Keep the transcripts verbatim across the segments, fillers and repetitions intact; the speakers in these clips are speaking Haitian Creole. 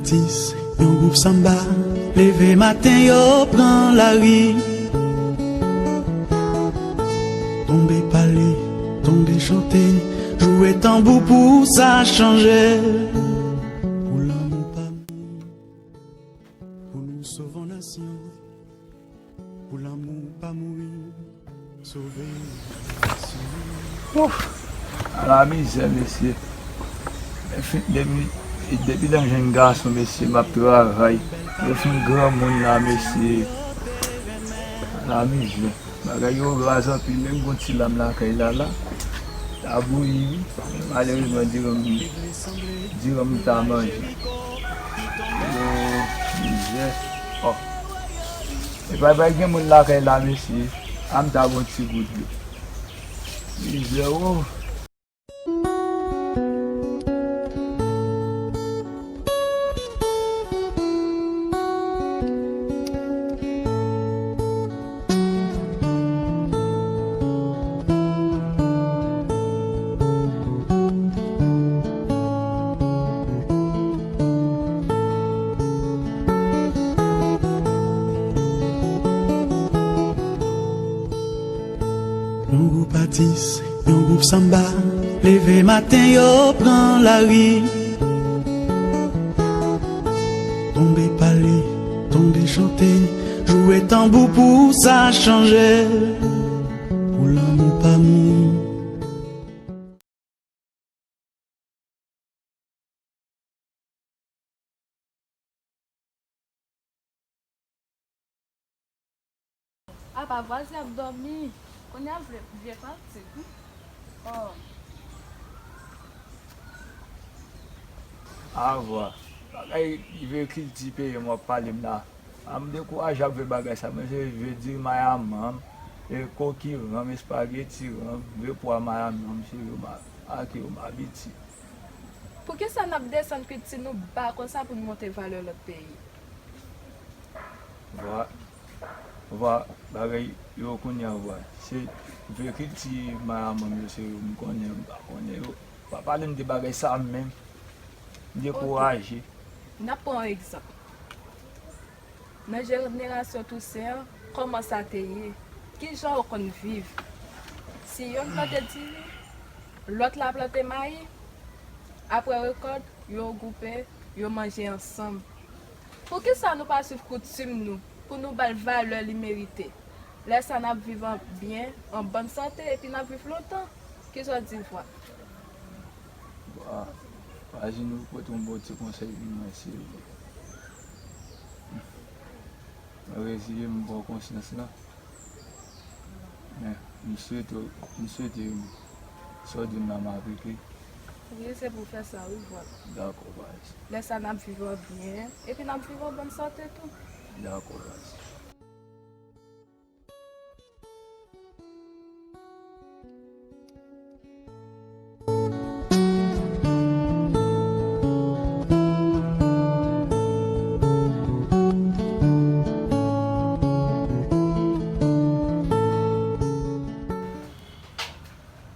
Atis, yon gwoup sanba, leve maten yo pran lari. Tonbe pale, tonbe chante, jwe tanbou pou sa chanje. Pou lanmou pa mouri, pou nou sove yon nasyon. Pou lanmou pa mouri, sove yon nasyon. Ouf! Ala mizè, mesye. Depi, depi nan jenn gason, mesye, m ap travay. Yo fin granmoun la, mesye. Ala mizè. Bagay yo raz anpil, menm gon ti lam lakay la, la. Sa bouyi, wi. Malerezman, diranm, diranm ta manje. Yo, mizè. Oh. Epa, pa gen moun lakay la, mesye. A m ta gon ti gout dlo. Mizè, oh. Yon gwoup atis, yon gwoup sanba, leve maten yo pran lari. Tonbe pale, tonbe chante, jwe tanbou pou sa chanje. Pou lanmou pa mouri. Apa vwazen ap dòmi. Kounye a vle vye pati. Oh. Avwa. Bagay vye kilti peyi m w ap pale m la. A m dekouraje ak vye bagay sa, men se vye diri mayamanm, e koki ranm, espageti ranm, vye pwa mayamanm, se yo m a, ak yo m abitye. Poukisa n ap desann kilti nou ba konsa pou n monte valè lòt peyi? Vwa, vwa, bagay yo kounye a, vwa. Se vye kilti mayamanm yo, se yo m konnen, m pa konnen yo. Pa pale m de bagay sa menm. M dekouraje. N ap pran yon egzanp. Nan jenerasyon Tousen an, kòman sa te ye? Kijan yo konn viv? Si yonn plante diri, lòt la plante mayi, apre rekòt, yo gwoupe, yo manje ansanm. Poukisa nou pa swiv koutim nou pou nou ba l valè li merite? Lè sa n ap viv an byen, an bòn sante, epi n ap viv lontan. Kisa w di, Vwa? Vwa, vwazin ou pote yon bon ti konsèy pou mwen, silvouplè. Mwen reziye m, m pran konsyans lan. Men, m swete, m swete sa w di m la m aplike. Wi, se pou fè sa, wi, Vwa. Dakò, baz. Lè sa n ap viv an byen, epi n ap viv an bòn sante tou. Dakò, baz.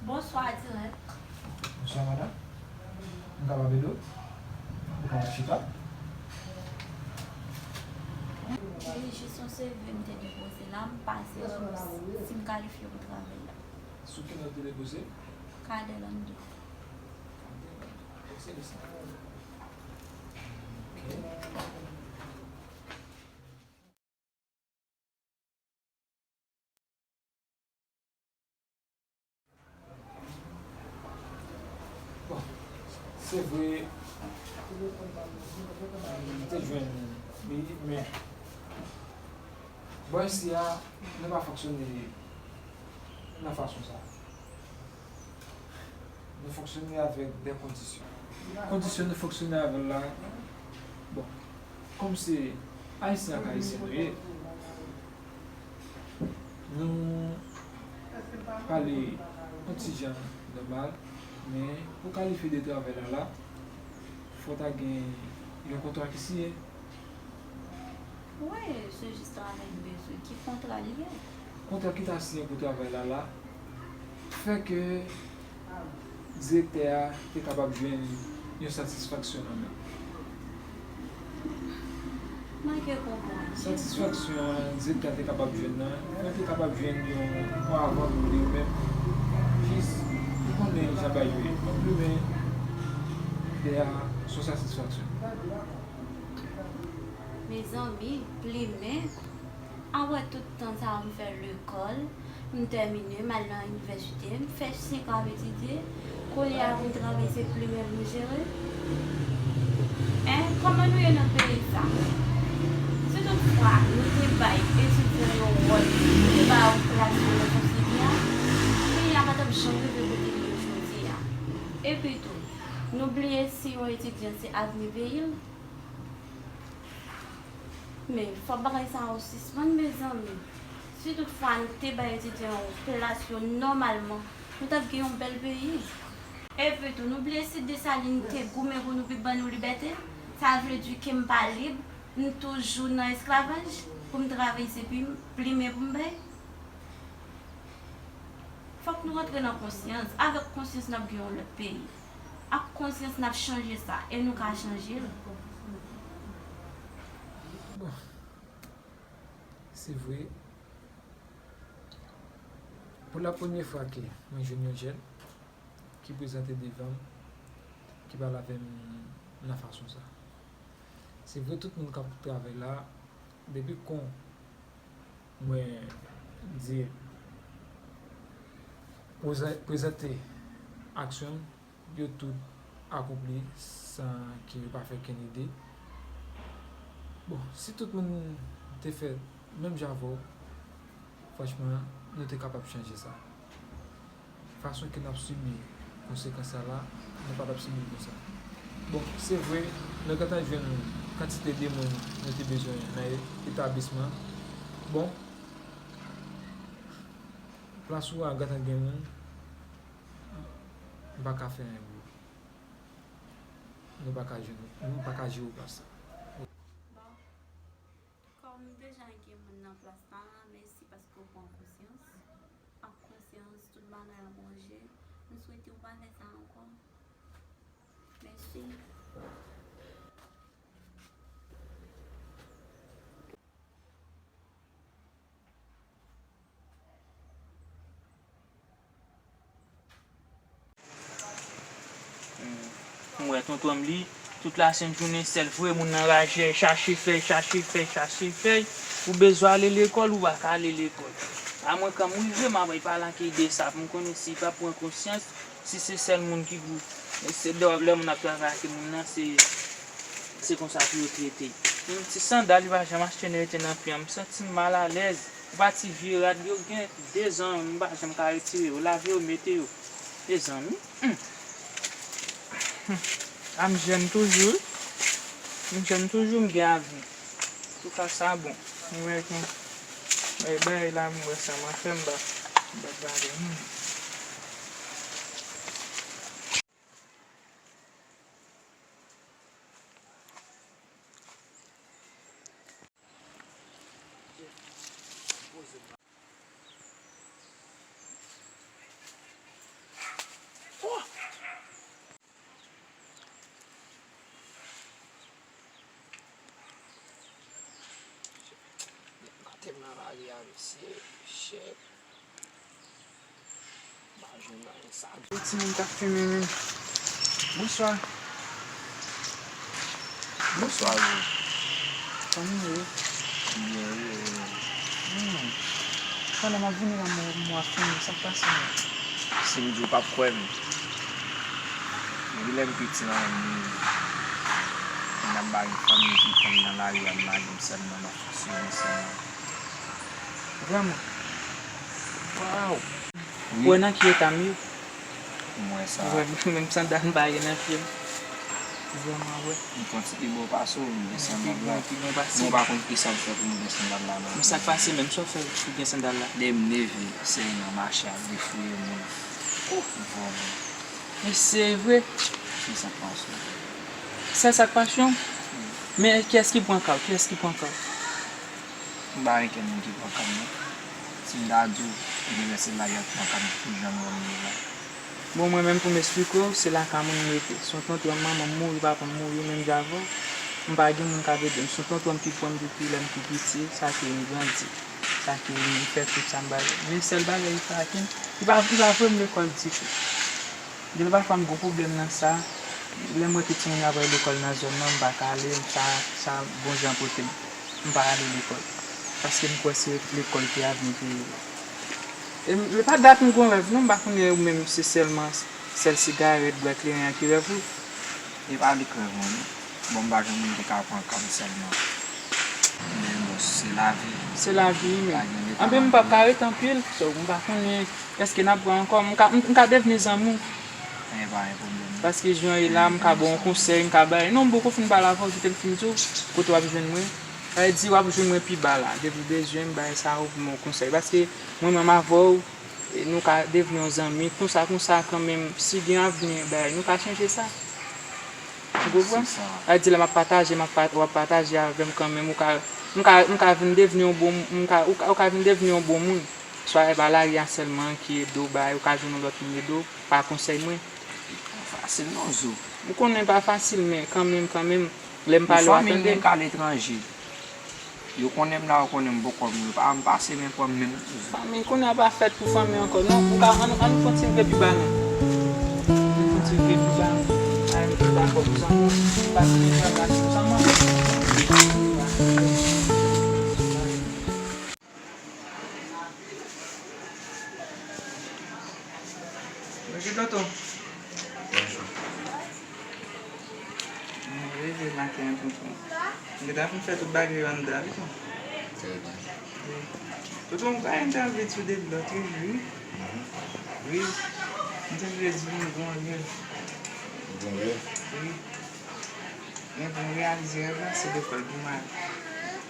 Bonswa, Dirèk. Bonswa, madanm. M kapab ede w? Ou ka chita. Wi, jis yon C V m te depoze la, m pase jis si m kalifye pou travay la. Sou ki non w te depoze? Cadet Lando. Cadet Lando. Se li sa. Ok. Bon, se vre, m te jwenn li, men bò isi a, nou pa fonksyone nan fason sa. Nou fonksyone avèk de kondisyon. Kondisyon nou fonksyone avè l la, bon, kòm se Ayisyen ak Ayisyen nou ye, nou pale yon ti jan nòmal, men pou kalifye de travay la la, fò ta gen yon kontra ki siyen. Wi, se jis travay m bezwen. Ki kontra li ye? Kontra ki ta siyen pou travay la la, fè ke direktè a te kapab jwenn yon satisfaksyon nan men. Ke konprann. Satisfaksyon an Zedda te kapab jwenn nan, mwen te kapab jwenn yon mwa avan m li menm. Jis, ou konnen jan bagay yo ye. Mwen plimen dèyè a sou satisfaksyon. Mezanmi, plimen. Apre tout tan sa a m fè lekòl, m tèmine, m al nan inivèsite, m fè senk an ap etidye, kounye a vin travay se plimen pou m jere? Hein? Kòman nou ye nan peyi sa? Si toutfwa nou te bay etidyan yo wòl, nou te ba yo plas yo nan sosyete a, peyi a pa t ap janm rive kote li ye jodi a. Epi tou, nou bliye si yon etidyan se avni peyi l. Men, fòk bagay sa yo sispann, mezanmi. Si toutfwa nou te bay etidyan yo plas yo nòmalman, nou t ap gen yon bèl peyi. Epi tou, nou bliye si Desalin te goumen pou nou pi ban nou libète? Sa vle di ke m pa lib, m toujou nan esklavaj, pou m travay se pi, plimen pou m bay? Fòk nou rantre nan konsyans. Avèk konsyans, n ap gen yon lòt peyi. Ak konsyans, n ap chanje sa. E nou ka chanje l. Bon, se vre. Pou la premyè fwa ke mwen jwenn yon jèn ki prezante devan m, ki pale avè m nan fason sa. Se vre, tout moun k ap travay la, depi kon mwen di, prezan-, prezante aksyon m, yo tout akonpli san ke yo pa fè kenn ide. Bon, si tout moun te fè menm jan avè w, franchman, nou te kapab chanje sa. Fason ke n ap sibi konsekans sa la, nou pa t ap sibi l konsa. Bon, se vre, nou gentan jwenn kantite de moun nou te bezwen nan e-, etablisman. Bon, plas ou a gentan gen moun, m pa ka fè anyen pou ou. Nou pa ka jwenn, nou pa ka jere plas sa. Bon, kòm deja gen moun nan plas la, mèsi paske w pran konsyans. Ak konsyans, tout bagay ap ranje. M swete w pa fè sa ankò. Mèsi. M wè tonton m li, tout lasent jounen sèl vre moun nan raje, chache fèy, chache fèy, chache fèy. Ou bezwen ale lekòl, ou pa ka ale lekòl. A mwen, kan m rive, m ap pale ak ide sa pou m konnen si l pa pran konsyans, si se sèl moun ki pou, se lè, lè moun ap travay ak moun nan, se, se konsa pou yo trete. Yon ti sandal, li pa janm achte, li rete nan pye a. M santi m malalèz. Ou pa ti vye rad yo gen de zan, m pa janm ka retire yo. Lave yo, mete yo. Mezanmi. Hmm. Hmm. A m jèn toujou. M jèn toujou, m gen avi. Antouka, sa bon. M wè kon, bay, bay la, m wè sa m a fè, m pa, m pa gade moun. Gate m nan lari a, mesye. Shit. Pa jwenn anyen sa. Yon timoun k ap fimen menm. Bonswa. Bonswa, wi. Kòman w ye? Byen, wi, wi. Hmm. Talè m ap vini la, m wè w ap fimen. Sa k pase menm? Si m di w p ap kwè m. Depi lè m piti nan menm, m nan ba yon fanmi ki pran m nan lari a, m lage m sèlman, m ap fonksyone sèlman. Vrèman? Waw! Wi. Ou wè nan ki eta m ye? M wè sa. Vrèman, menm sandal m pa gen nan pye m. Vrèman, wè. M pran ti pi bon pase w, m gen sandal la. Pi bon, pi bon pase m. Mwen pa konn kisa m fè pou m gen sandal la, non. Men sa k pase menm, sa w fè pou gen sandal la? Depi m leve, se nan mache ap defouye moun. Vrèman. Men se vre. Se sa k pase w. Se sa k pase w? Wi. Men kiyès ki pran ka w? Kiyès ki pran ka w? M pa gen kenn moun ki pran ka m, non. Si m ta di w, genlè se la y ap pran ka m pou jan m wè m ye la. Bon, mwen menm pou m esplike w, se lakay mwen m rete. Se yon tonton manman m mouri, papa m mouri menm jan avè w. M pa gen moun k ap ede m. Se yon tonton m ki pran m depi lè m pi piti, sa fè m grandi, sa fè m fè tout sa m bay. Men sèl bagay li pa gen, li pa, li pa voye m lekòl ditou. Gen pafwa m gen pwoblèm nan sa. Lè m wè ke timoun yo ap al lekòl nan zòn nan, m pa ka ale, sa, sa bon jan pote m. M pa ale lekòl. Paske m kwè se lekòl ki avni peyi a. E m, e pa dat m gon rèv non, m pa konnen ou menm se sèlman, sèl sigarèt, bwè kleren an ki rèv ou. E pa li k rèv mwen non. Bon, m pa janm moun ki ka pran kòm sèlman. Men bon, se lavi. Se lavi wi, men anben m p ap ka ret anpil, so m pa konnen èske n ap pran ankò. M ka, m, m ka devni zanmi w. E pa gen pwoblèm. Paske jan w ye la, m ka ba w yon konsèy, m ka bay. Non, m poko fin pale avè w, kite m fin di w kote w ap jwenn mwen. Sa vle di w ap jwenn mwen pi ba la. Depi w bezwen m, bagay sa yo pou mwen yon konsèy. Paske mwen menm avè w, e nou ka devni yon zanmi. Konsa, konsa, kanmenm, si gen avni, bagay, nou ka chanje sa. Ou konprann? Sa vle di lè m ap pataje, m ap pa, w ap pataje avè m kanmenm. Ou ka, m ka, m ka vin devni yon bon, m ka, ou ka, ou ka vin devni yon bon moun. Swa e pa lari a sèlman ki ede w, bagay, ou ka jwenn yon lòt moun ede w, pa konsèy mwen. Fasil non, Zo. M konnen pa fasil, men kanmenm, kanmenm, lè m pale w ap tande m. Fanmi m ka letranje. Yo konnen m la, yo konnen m bòkò m yo. Pa, m pase men pran m menm. Fanmi, kounye a pa fèt pou fanmi ankò, non. M ka, ann, ann kontinye pi ba non. Ann kontinye pi ba non. Ay, m te dakò pou sa, non. M pa te gen pwoblèm pou sa, non. Bonjou, tonton. Bonjou. Mwen leve maten an, tonton. M gentan fin fè tout bagay yo anndan, wi, tonton. Trè byen. Wi. Tonton, m pa gen anvi di w de lòt, wi. Mhm. Wi. M te vle di w m gon rèv. Ou gon rèv? Wi. Men pou m reyalize rèv la, se lekòl pou m ale.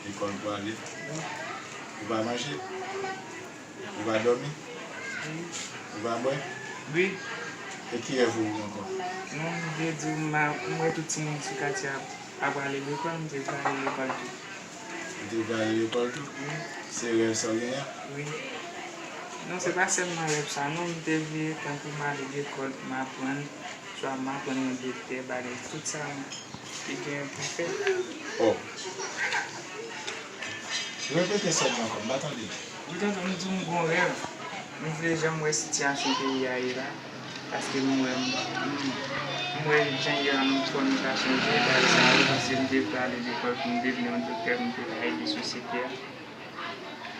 Lekòl pou ale? Wi. Ou pa manje? Ou pa dòmi? Wi. Ou pa bwè? Wi. E ki rèv ou gen ankò? Non, m vle di w, m a, m wè tout timoun sou katye a, a prale lekòl, m te vle ale lekòl tou. Ou te vle ale lekòl tou? Wi. Se rèv sa w genyen? Wi. Non, se pa sèlman rèv sa, non, m te vle tankou m ale lekòl pou m aprann, swa m aprann yon doktè, bagay, tout sa. Ki gen pou fè. Oh. Repete sa m ankò, m pa tande. Wi, tonton, m di w m gon rèv. M vle jan m wè sitiyasyon peyi a ye la. Paske m wè, m, m, m wè jan ye a, m kwè m ka chanje bagay sa yo, paske m te vle ale lekòl pou m devni yon doktè, pou m te ka ede sosyete a.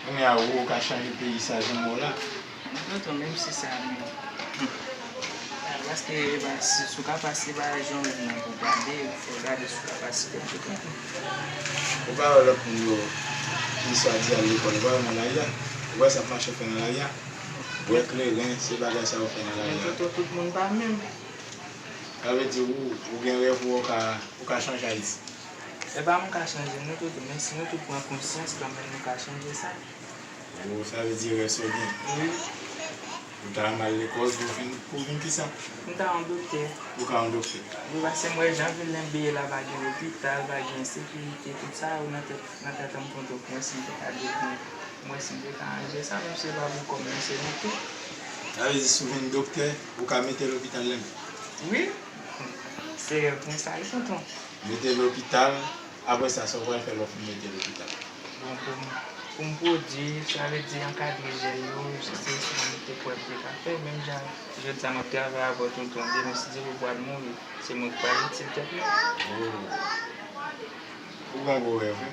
Kounye a, ou ka chanje peyi sa jan w la. Tonton, menm si sa, men, hmm. Paske, e pa, si, si w ka pase, e pa jan w nan pou gade, fò w gade si w ka pase kèk tonton. Ou pa wè lòt moun yo ki swadizan al lekòl, ou pa wè nan lari a? Ou wè sa ap mache fè nan lari a? Bwè kleren, se bagay sa yo fè nan lari a. Men tonton, tout moun pa menm. Sa vle di ou, ou gen rèv ou, ou ka, ou ka chanje Ayiti. E pa m ka chanje l non tonton, men si nou tout pran konsyans kanmenm nou ka chanje sa. Oh, sa vle di rèv sa w gen. Wi. Ou ta renmen al lekòl pou vin, pou vin kisa? M ta yon doktè. Ou ka yon doktè? Wi, paske m wè jan vil lenbe ye la, pa gen lopital, pa gen sekirite, tout sa yo nan tèt, nan tèt an m tonton, pou mwen si m te ka devni, m wè si m te ka ranje sa, menm si e pa pou kòb, men se nou tou. Sa vle di si w vin doktè, ou ka mete lopital lenbe? Wi. Se rèv mwen sa wi tonton. Mete lopital, apre sa, sa w pral fè lè w fin mete lopital? Bon, pou m, pou m pwodui, sa vle di ankadre jèn yo, se sa m te kwè m te ka fè. Menm jan jodi a m ap travay avè w tonton, demen si Dye vle ou pral mouri, se mwen ki pral itil tèt mwen. Oh. Ou gen gwo rèv wi.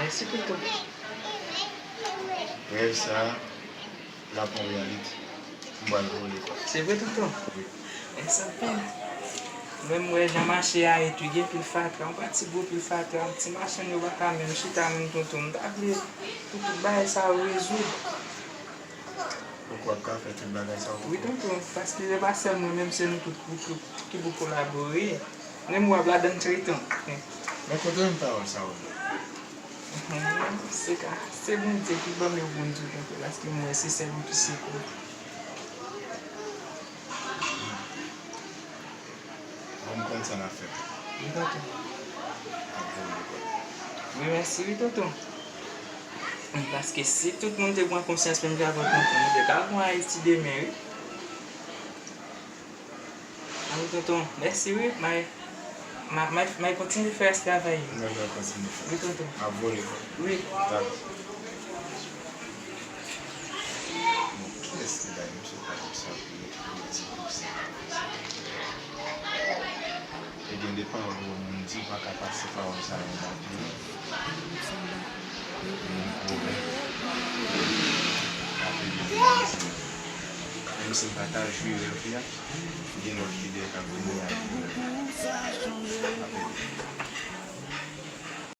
Mèsi tonton. Rèv sa, l ap yon reyalite. M pral voye lekòl. Se vre tonton? Wi. Mèsi anpil. Mwen m wè jan mache a ye tou, gen pil fatra, yon pa ti gwo pil fatra, ti machann yo pa ka menm chita menm tonton. M ta vle pou tout bagay sa yo rezoud. Ou kwè w ap ka fè tout bagay sa yo tonton? Wi tonton, paske se pa sèl mwen menm, se nou tout pou, pou, ki pou kolabore. Menm w ap ladann tonton. Men kote w jwenn pawòl sa yo? Mhm. Se ka, se Bondye ki ban m yo pou m di w tonton, paske m wè se sèl ou ki sekou. Bon, m konn sa n ap fè. Wi, tonton. N ap voye lekòl. Wi, mèsi, wi, tonton. Paske si tout moun te pran konsyans menm jan avè w, tonton, nou te ka pran Ayiti demen, wi. Wi, tonton. Mèsi, wi, may. M ap, m ap, m ap kontinye fè rès travay. Mwen mwen kontinye fè. Wi, tonton. M ap vole. Wi. Dakò. Bon, kiyès ki bay misye pawòl sa pou yo, pou yo di pou sa? E gen de pawòl ou moun di, ou pa ka pase pawòl sa yo ba tou. Gen yon pwovèb k ap ede nou. Menm si m pa ta jwi rèv la, gen lòt lidè k ap vini ak jwi rèv la. Ap ede.